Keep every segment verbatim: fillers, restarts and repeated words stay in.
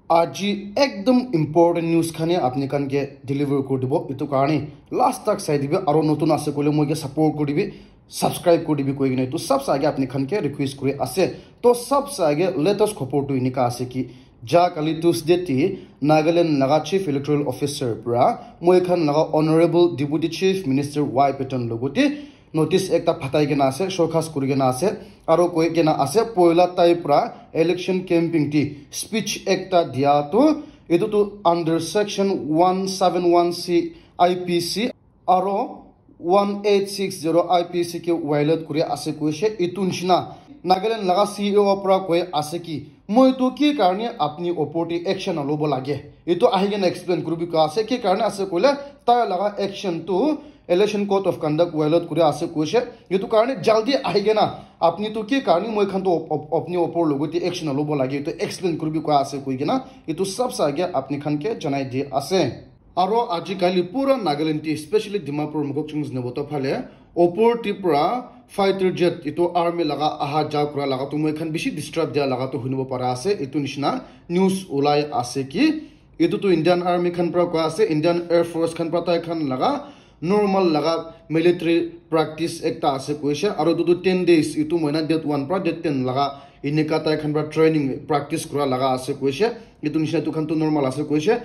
Aji ekdom important news khan he apni khan ke deliver kuri dibo. Itu karne last tak sai dibi, aro notun ase koile moi ke support kuri dibi, subscribe kuri dibi koi kena itu sabse age apni khan ke request kuri ase. To sabse age latest khobor tu enika ase ki, ja kali Tuesday ti Nagaland laga Chief Electoral Officer pra moi khan laga Honorable Deputy Chief Minister Y Patton logote notice ekta phatai kena ase, shorkhas kuri kena ase, aro koi kena ase, poila tai pra election campaign ti speech ekta dia tu, etu tu under section one seven one C I P C aro one eight six zero I P C ke violate kuri ase koise. Etu nishina Nagaland laga C E O pra koi ase ki, moi tu ki karne apni opor te action lobo lage, etu ahi kena explain kuribi koi ase. Ki karne ase koile, tai laga action tu Election Code of Conduct violate kuri ase koise. Etu karne jaldi ahi kena apni tu ki karne moi khan tu op-, op-, apni opor logote action lobo lage, etu explain kuribi koi ase koi kena etu sabse age apni khan ke janai di ase. Aro ajikali pura Nagaland ti, especially Dimapur, Mokokchung, Zunheboto phale opor ti pra fighter jet, etu army laga aha ja kura laga tu moi khan bishi disturb dia laga tu hunibo para ase. Etu nishina news ulai ase ki, etu tu Indian Army khan pra koi ase, Indian Air Force khan pra tai khan laga normal laga military practice ekta ase koise. Aro etu tu ten days, etu moina date one pra date ten laga enika tai khan pra training practice kura laga ase koise. Etu nishina etu khan tu normal ase koise.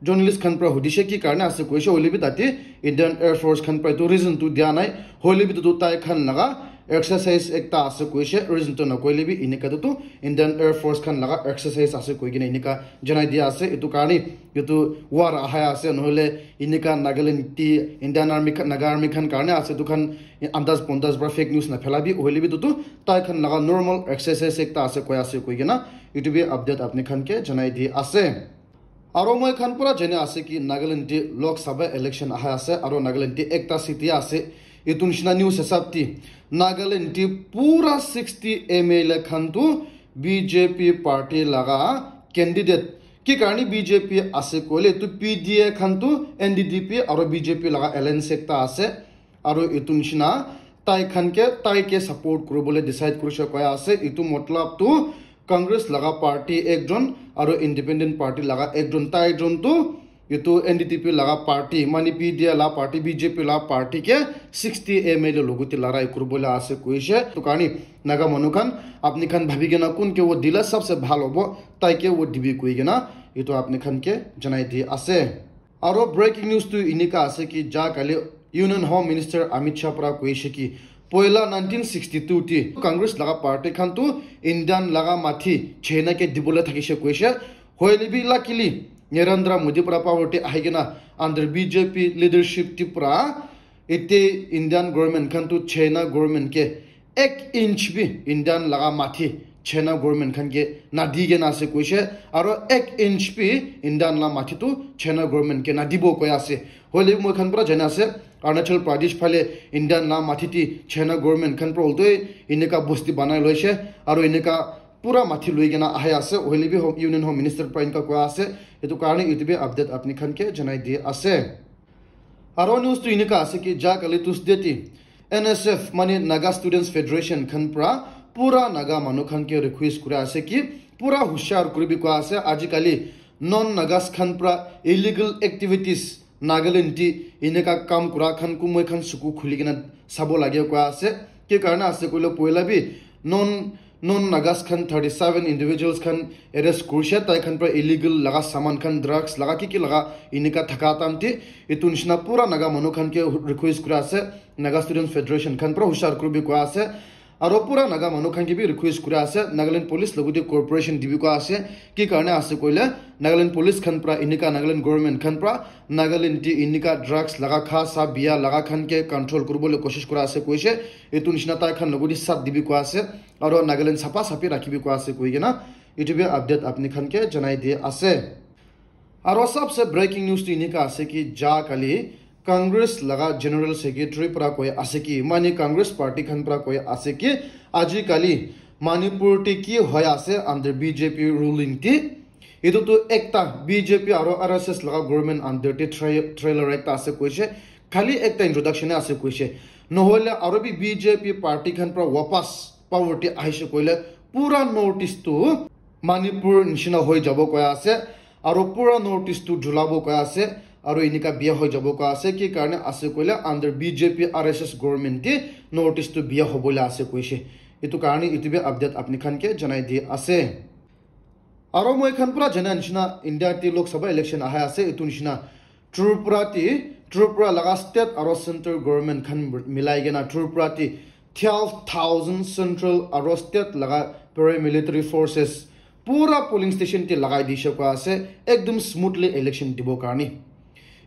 Journalist khan pra hudishe ki karne ase koise, hoile bi tate Indian Air Force khan pra etu reason tu dia nai, hoile bi etu tu tai khan laga exercise ekta ase koise, reason tu nakoile bi enika tu, tu Indian Air Force khan laga exercise ase koi kena enika janai dia ase. Etu karne etu war ahai ase, nohole enika Nagaland ti Indian Army khan, Naga Army khan karne ase, etu khan andas pondas pra fake news na phela bi, hoile bi etu tu tai khan laga normal exercise ekta ase koi ase koi kena etu bi update apni khan ke janai di ase. Aro moi khan pura jane ase ki Nagaland te Lok Sabha election aha ase, aro Nagaland te ekta seat he ase. Etu nishina news hisab te Nagaland te pura sixty M L A khan tu B J P party laga candidate. Ki karne B J P ase koile tu P D A khan tu N D P aro B J P laga alliance ekta ase. Aro etu nishina tai khan ke, tai ke support kuribole decide kurishe koi ase. Etu matlab tu Congress laga party ekjon aro independent party laga ekjon, tai jon tu etu N D P laga party, mane P D A la party, B J P la party ke sixty M L A logote larai kuribole ase koise. Etu karne Naga manu khan, apni khan bhabi kena kun ke vote dile sabse bhal hobo, tai ke vote dibi koi kena etu apni khan ke janai di ase. Aro breaking news tu enika ase ki, ja kali Union Home Minister Amit Shah pra koise ki, poila nineteen sixty-two ti Congress laga party khan tu Indian laga mathi China ke dibole thakishe koise. Hoile bi luckily Narendra Modi pra power te ahi kena under B J P leadership ti pra ete Indian government khan tu China government ke ek inch bi Indian laga mathi China government khan ke nadi kena ase koise, aro ek inch bi Indian la mathi tu China government ke nadibo koi ase. Hoile bi moi khan pura jana ase, Arunachal Pradesh phale Indian la mathi ti China government khan pura ultoi enika bosti banai loise, aro enika pura mathi loi kena ahi ase. Hoile bi Home, Union Home Minister pra enika koi ase. Etu karne etu bi update apni khan ke janai di ase. Aro news tu enika ase ki, ja kali Tuesday ti N S F, mane Naga Students Federation khan pra pura Naga manu khan ke request kura ase ki, pura hushar kuribi koi ase. Ajikali non Nagas khan pra illegal activities Nagaland ti enika kam kura khan ku moi khan suku khuli kena sabo lage koi ase. Ki karne ase koile, poila bi non non Nagas khan thirty seven individuals khan arrest kurishe, tai khan pra illegal laga saman khan, drugs laga, ki ki laga enika thaka time te. Etu nishina pura Naga manu khan ke request kura ase, Naga Students Federation khan pra hushar kuribi koi ase. Aro pura Naga manu khan ke bi request kura ase, Nagaland Police logote cooperation dibi koi ase. Ki karne ase koile, Nagaland Police khan pra enika Nagaland government khan pra Nagaland ti enika drugs laga kha sa bia laga khan ke control kuribole koshish kura ase koise. Etu nishina tai khan logote sat dibi koi ase. Aro Nagaland sapa sapi rakhibi koi ase koi kena etu bi update apni khan ke janai di ase. Aro sabse breaking news tu enika ase ki, ja kali Congress laga General Secretary pra koi ase ki, mane Congress party khan pra koi ase ki, ajikali Manipur ti ki hoi ase under B J P ruling ti, etu tu ekta B J P aro R S S laga government under te tra-, trailer ekta ase koise. Khali ekta introduction he ase koise. Nohole aro bi B J P party khan pra wapas power te ahishe koile, pura North East tu Manipur nishina hoi jabo koi ase, aro pura North East tu julabo koi ase, aro enika biya hoi jabo koi ase. Ki karne ase koile under B J P R S S government te North East tu biya hobole ase koishe. Etu karne etu bi update apni khan ke janai di ase. Aro moi khan pura jana nishina India te Lok Sabha election ahai ase, etu nishina Tripura te, Tripura laga state aro central government khan milai kena Tripura te twelve thousand central aro state laga paramilitary forces pura polling station te lagai dishe koi ase, ekdom smoothly election dibo karne.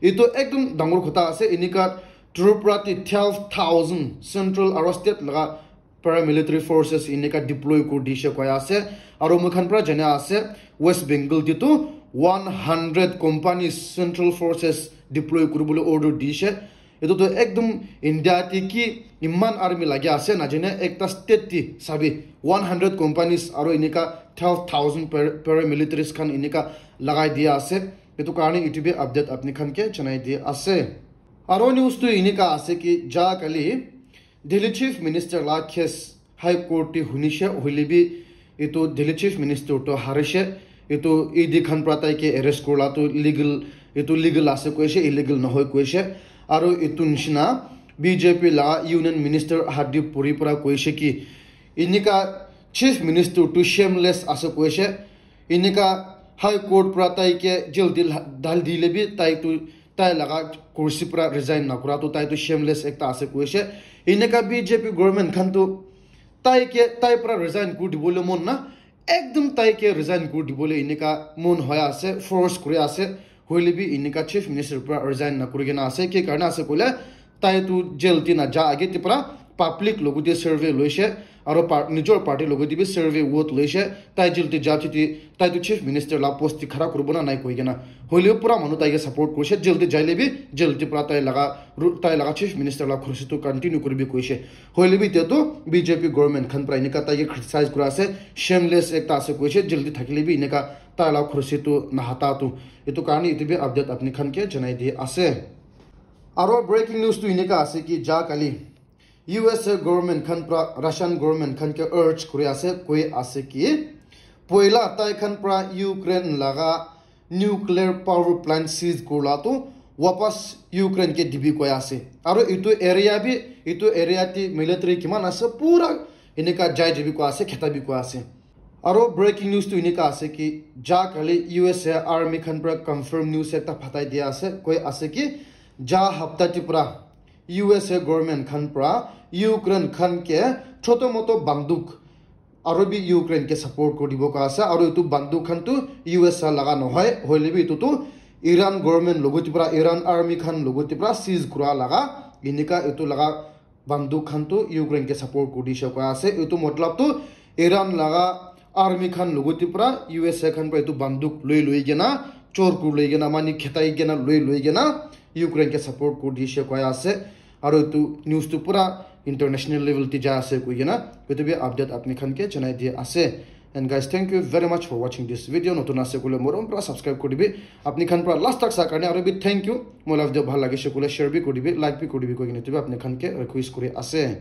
Etu ekdom dangor kotha ase, enika Tripura te twelve thousand central aro state laga paramilitary forces enika deploy kuri dishe koi ase. Aro moi khan pura jana ase, West Bengal te tu one hundred companies central forces deploy kuribole order dishe. Etu tu ekdom India te ki iman army lagi ase najane, ekta state te sabi one hundred companies aro enika twelve thousand par-, paramilitaries khan enika lagai dia ase. Etu karne etu bi update apni khan ke janai di ase. Aro news tu enika ase ki ja kali Delhi Chief Minister la case High Court te hunishe, hoile bi etu Delhi Chief Minister to harishe. Etu E D khan pra tai ke arrest kurla tu legal, etu legal ase koishe, illegal nohoi koishe. Aro etu nishina B J P la Union Minister Hardeep Puri pra koishe ki enika Chief Minister tu shameless ase koishe. Enika High Court pra tai ke jail dil-, dal dile bi tai tu tai laga kursi pra resign nakura tu tai tu shameless ekta ase koishe. Enika B J P government khan tu tai ke, tai pra resign kuri dibole mon na, ekdom tai ke resign kuri dibole enika mon hoi ase, force kuri ase. Hoile bi enika Chief Minister pra resign nakuri kena ase. Ki karne ase koile, tai tu jail te naja age te pra public logote survey loishe, aro par-, nijor party logote bi survey vote loishe. Tai jail te ja chiti, tai tu Chief Minister la post te khara kuribo na nai koi kena. Hoile pura manu tai ke support kurishe, jail te jaile bi, jail te pra tai laga ru-, tai laga Chief Minister la khursi tu continue kuribi koishe. Hoile bi etia tu B J P government khan pra enika tai ke criticize kura ase, shameless ekta ase koishe, jail te thakile bi enika tai la khursi tu nahata tu. Etu karne etu bi update apni khan ke janai di ase. Aro breaking news tu enika ase ki ja kali U S A government khan pra Russian government khan ke urge kuri ase, koi ase ki poila tai khan pra Ukraine laga nuclear power plant seize kurla tu wapas Ukraine ke dibi koi ase. Aro etu area bi, etu area te military kiman ase, pura enika jai jabi koi ase, kheta bi koi ase. Aro breaking news tu enika ase ki ja kali U S A army khan pra confirm news ekta phatai dia ase, koi ase ki ja hapta te pra U S A government khan pra Ukraine khan ke choto moto banduk aro bi Ukraine ke support kuri dibo koi ase. Aro etu banduk khan tu U S A laga nohoi, hoile bi etu tu Iran government logote pra, Iran army khan logote pra seize kura laga, enika etu laga banduk khan tu Ukraine ke support kuri dishe koi ase. Etu matlab tu Iran laga army khan logote pra U S A khan pra etu banduk loi loi kena, chor kuri loi kena, mani khetai kena, loi loi kena Ukraine ke support kuri dishe koi ase. Aro etu news tu pura international level te ja ase koi kena, etu bi update apni khan ke janai di ase. And guys, thank you very much for watching this video. Notun ase koile morom pra subscribe kuri dibi. Apni khan pra last tak sa karne aro bi thank you. Moi la video bhal lagise koile share bi kuri dibi, like bi kuri dibi koi kena etu bi apni khan ke request kuri ase.